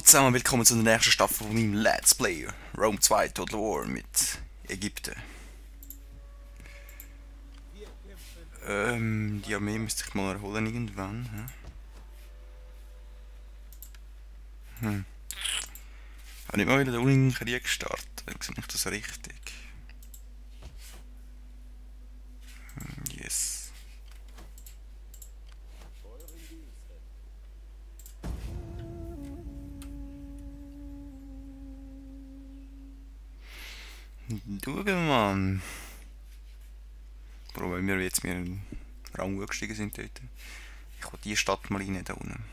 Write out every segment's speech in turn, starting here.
zusammen, willkommen zu der nächsten Staffel von meinem Let's Play Rome 2 Total War mit Ägypten. Die Armee müsste ich mal erholen irgendwann. Habe nicht mal wieder den Unseren Krieg gestartet, sehe ich das richtig? Yes. Schauen wir mal. Warum wir jetzt mehr einen Rang hochgestiegen sind dort. Ich will diese Stadt mal rein da unten.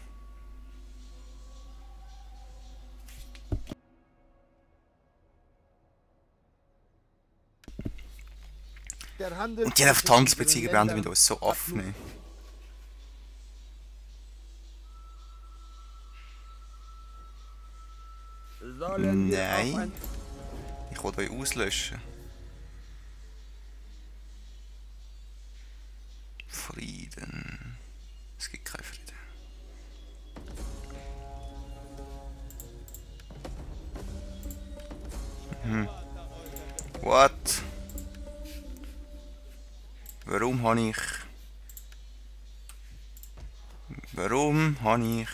Und die haben einfach die Handelsbeziehungen beenden mit uns so offen. Nein. Ich will euch auslöschen. Frieden. Es gibt keinen Frieden. What? Warum habe ich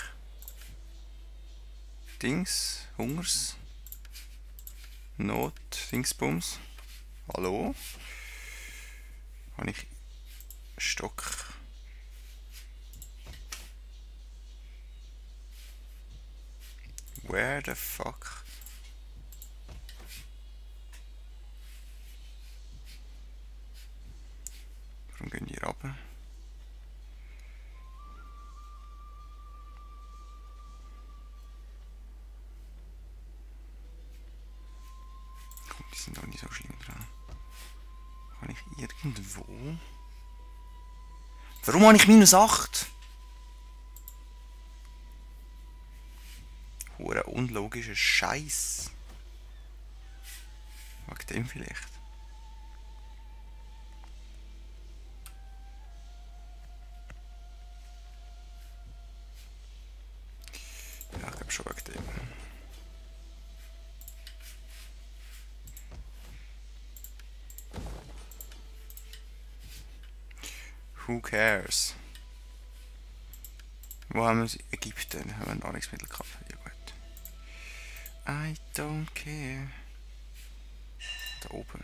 Dings? Hungers? Not? Dingsbums? Hallo? Habe ich Stock? Where the fuck? Warum gehen die runter? Komm, die sind doch nicht so schlimm dran. Kann ich irgendwo... Warum habe ich -8? Hure unlogischer Scheiß. Wegen dem vielleicht. Ja, ich glaube schon wegen dem. Who cares? Wo haben wir Ägypten? Haben wir ein Nahrungsmittel gehabt? Ja gut. I don't care. Da oben.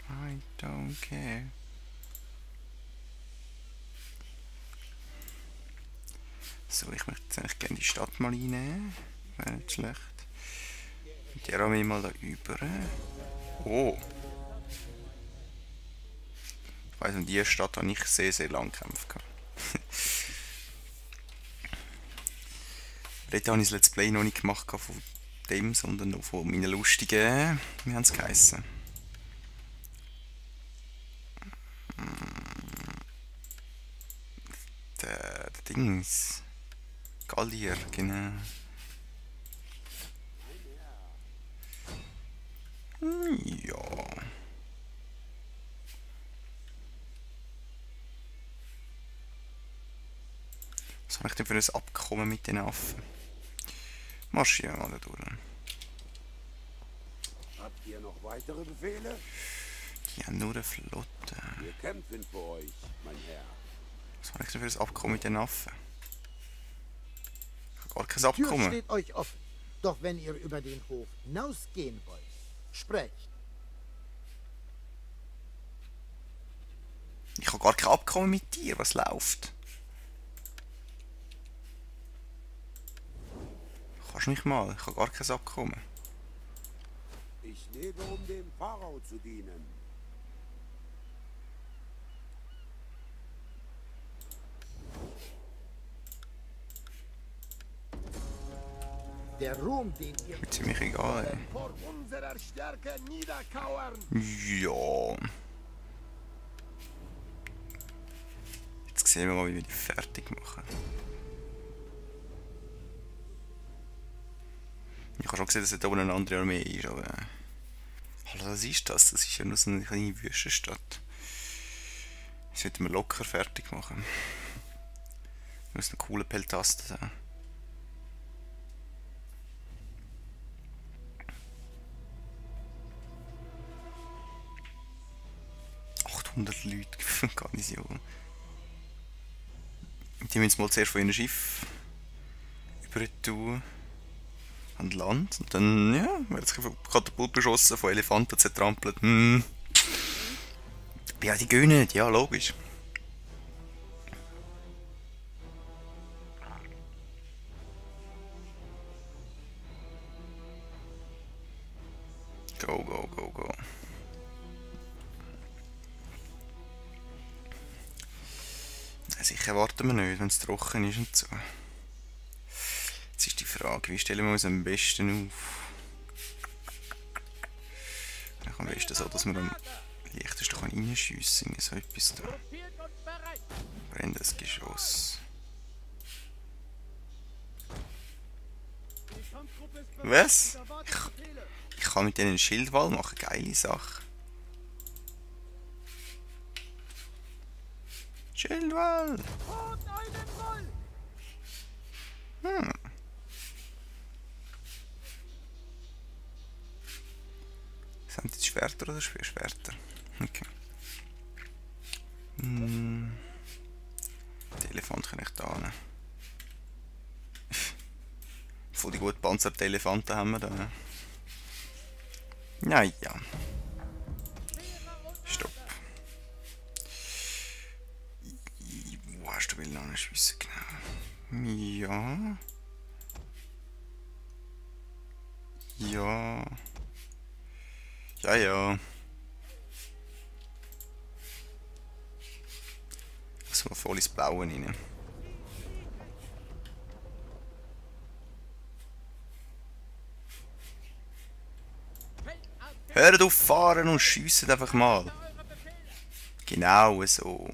I don't care. So, ich möchte jetzt eigentlich gerne die Stadt mal reinnehmen. Wäre nicht schlecht. Und die Armee mal da über. Oh! Ich weiss, um diese Stadt habe ich sehr, sehr lange gekämpft. Dort habe ich das Let's Play noch nicht gemacht von dem, sondern noch von meinen lustigen. Wie haben sie geheissen? Der Dings. Gallier, genau. Ja. Was habe ich denn für ein Abkommen mit den Affen? Marschieren wir mal da durch. Habt ihr noch weitere Befehle? Die haben nur eine Flotte. Wir kämpfen für euch, mein Herr. Was habe ich denn für ein Abkommen mit den Affen? Ich habe gar kein Die Tür Abkommen. steht euch offen. Doch wenn ihr über den Hof hinausgehen wollt, sprecht. Ich habe gar kein Abkommen mit dir. Was läuft? Kannst du mich mal? Ich habe gar kein Abkommen. Ich lebe, um dem Pharao zu dienen. Der Ruhm, den ihr Ist ziemlich egal. Ey. vor unserer Stärke niederkauern. Ja. Jetzt sehen wir mal, wie wir die fertig machen. Ich habe schon gesehen, dass da oben eine andere Armee ist, aber... Hallo, was ist das? Das ist ja nur so eine kleine Wüstenstadt. Das sollten wir locker fertig machen. Du hast eine coole Peltaste da. 800 Leute, Garnison. Die müssen mal zuerst von ihrem Schiff über tun an Land. Und dann, ja, wird sich von Katapult beschossen, von Elefanten zertrampelt. Ja, die gehen nicht, ja, logisch. Go, go, go, go. Sicher warten wir nicht, wenn es trocken ist und so. Jetzt ist die Frage, wie stellen wir uns am besten auf? Am besten so, dass wir am leichtesten reinschiessen kann. So etwas da. Brennendes Geschoss. Was? Ich kann mit denen einen Schildwall machen, geile Sache. Schildwall! Sind das Schwerter oder Schwerter? Okay. Den Elefant kann ich da nehmen. Voll die gut panzerte Elefanten haben wir da. Naja. Stopp. Wo hast du will anschiessen genau? Ja. Ja. Ja, ja. So voll ins Blaue rein. Hört auf fahren und schiessen einfach mal. Genau so.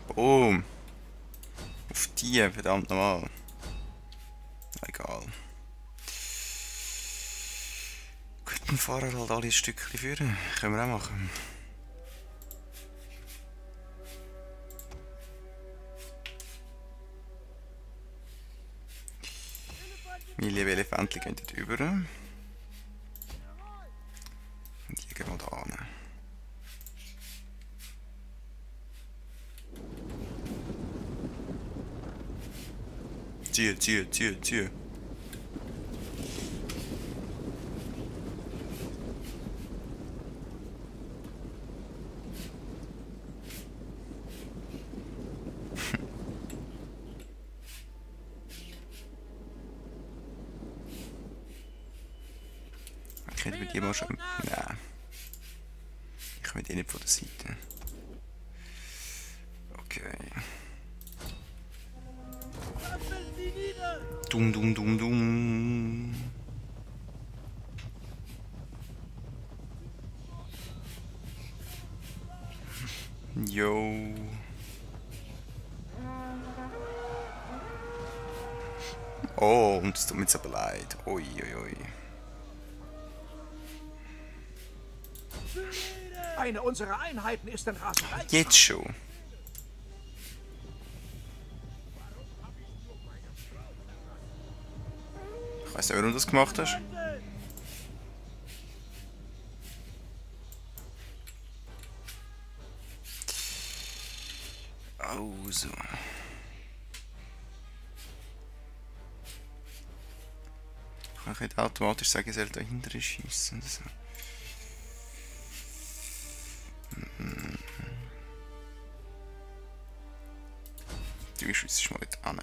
Boom. Auf die, verdammt nochmal. Egal. Gut, dann fahren halt alle ein Stückchen führen. Können wir auch machen. Meine lieben Elefantchen gehen dort rüber. Und die gehen mal da hin. Zieh. Ich hätte mit dir mal schon... Nein. Ich will die nicht von der Seite. Okay. Dum. Jo. Oh, und es tut mir jetzt aber leid. Ui. Eine unserer Einheiten ist in Raserei. Jetzt schon. Ich weiß nicht, warum du das gemacht hast. Also. Ich kann nicht automatisch sagen, ich soll dahinter schiessen. So. Du schiessest mal nicht an.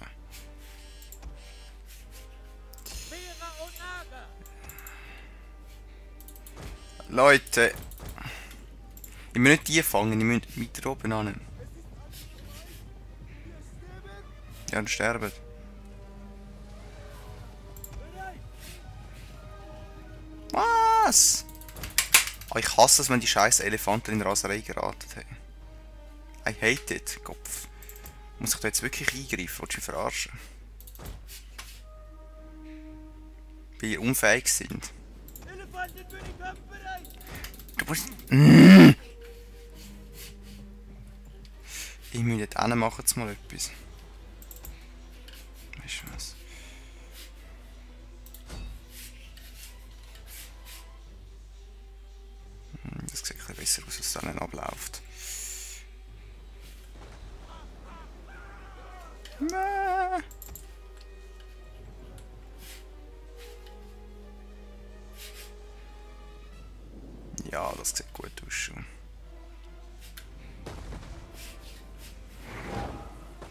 Leute! Ich muss nicht die fangen, ich muss weiter oben an. Ja, dann sterben. Was? Oh, ich hasse es, wenn die scheiß Elefanten in Raserei geraten haben. I hate it, Kopf. Muss ich da jetzt wirklich eingreifen? Willst du mich verarschen? Weil ihr unfähig sind. Du musst... Ich muss nicht machen, jetzt mal etwas. Weißt du was? Das sieht ein bisschen besser aus, als es dann abläuft. Ja, das sieht gut aus schon.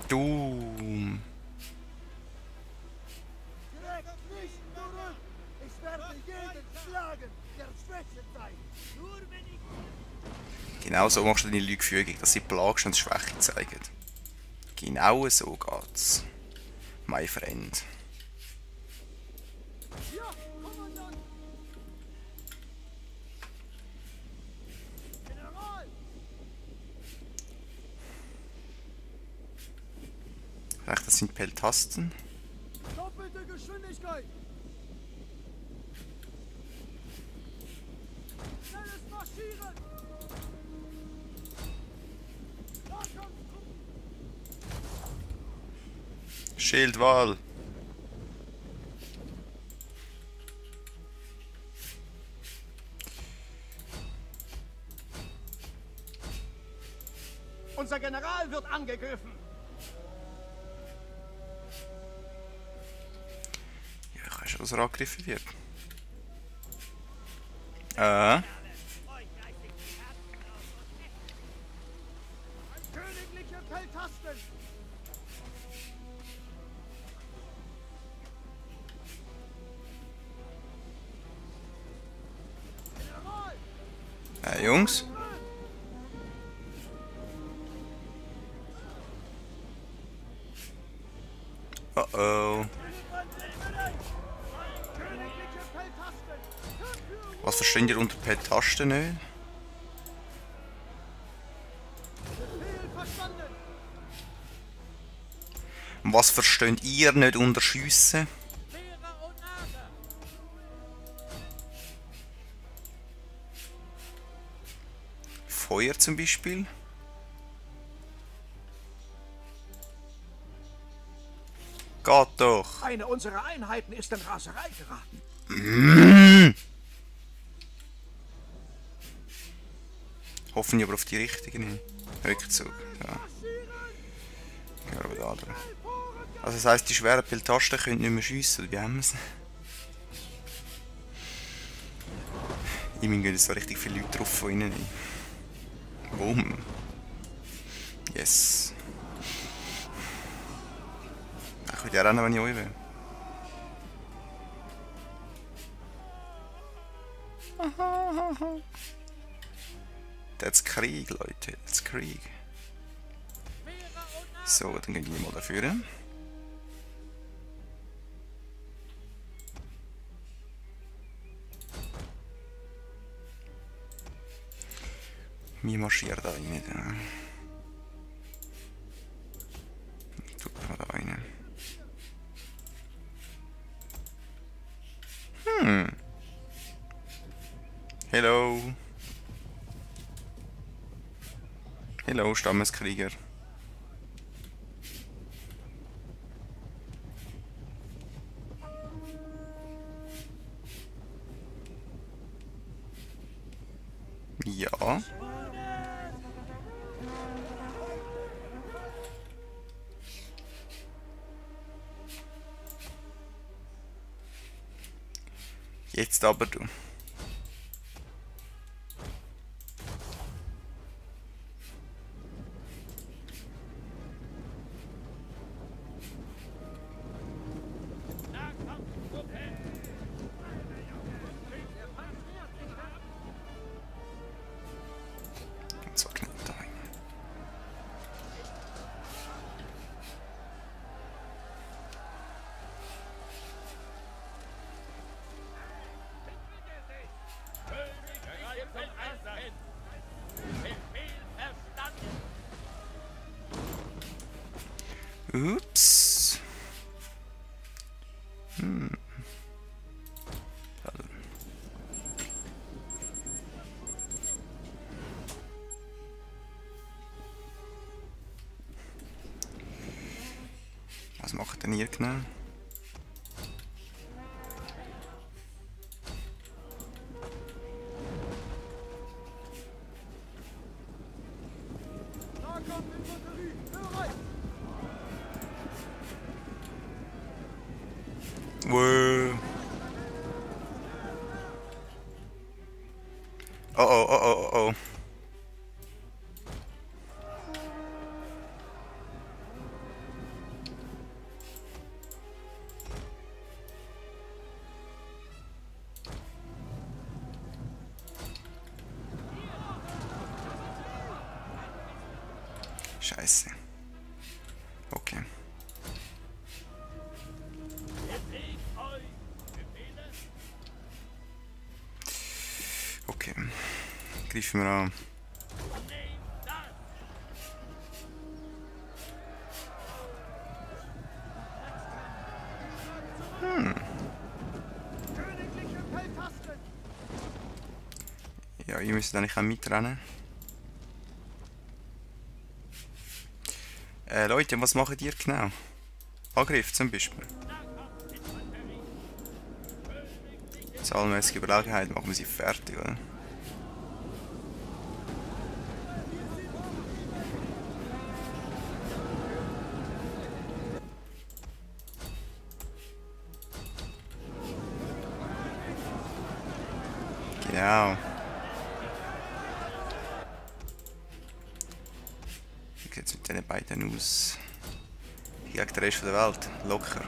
Du. Ich werde jeden schlagen, der Schwäche zeigt. Nur wenn ich... Genau so machst du deine Lügenführung, dass sie plagst und Schwäche zeigen. Genau so geht's. My friend. Ja, Kommandant! General! Vielleicht das sind Peltasten. Doppelte Geschwindigkeit! Schnelles Marschieren! Schildwall. Unser General wird angegriffen! Ja, ich weiß schon, dass er angegriffen wird. Königliche Feldtasten! General! Jungs. Oh oh. Königliche Feldtasten! Was versteht ihr unter Peltasten nicht? Befehl verstanden! Und was versteht ihr nicht unter Schiessen? Feuer zum Beispiel. Geht doch. Eine unserer Einheiten ist in Raserei geraten. Hoffen aber auf die richtigen hin. Rückzug. Ja. Ja, aber da dran. Also das heisst, die schweren Peltasten können nicht mehr schiessen, oder wie haben wir es? Ich meine, gehen so richtig viele Leute drauf von innen rein. Boom. Yes. Ich würde ja rennen, wenn ich euch will. Das ist Krieg, Leute. Das ist Krieg. So, dann gehen wir mal dafür. Wir marschieren da rein. Tut mal da rein. Hello. Hello, Stammeskrieger. Ja. Jetzt aber du. So knapp da rein. Ups. macht denn ihr genau? Da kommt Infanterie! Bereit! Wow. Oh oh oh oh oh oh. Scheiße. Okay. Okay. Greifen wir an. Königliche Feldtasten! Ja, ihr müsst eigentlich auch mitrennen. Leute, was macht ihr genau? Angriff zum Beispiel. Zahlenmäßige Überlegenheit machen wir sie fertig, oder? Genau. Wie sieht es mit diesen beiden aus? Hier gegen den Rest der Welt. Locker.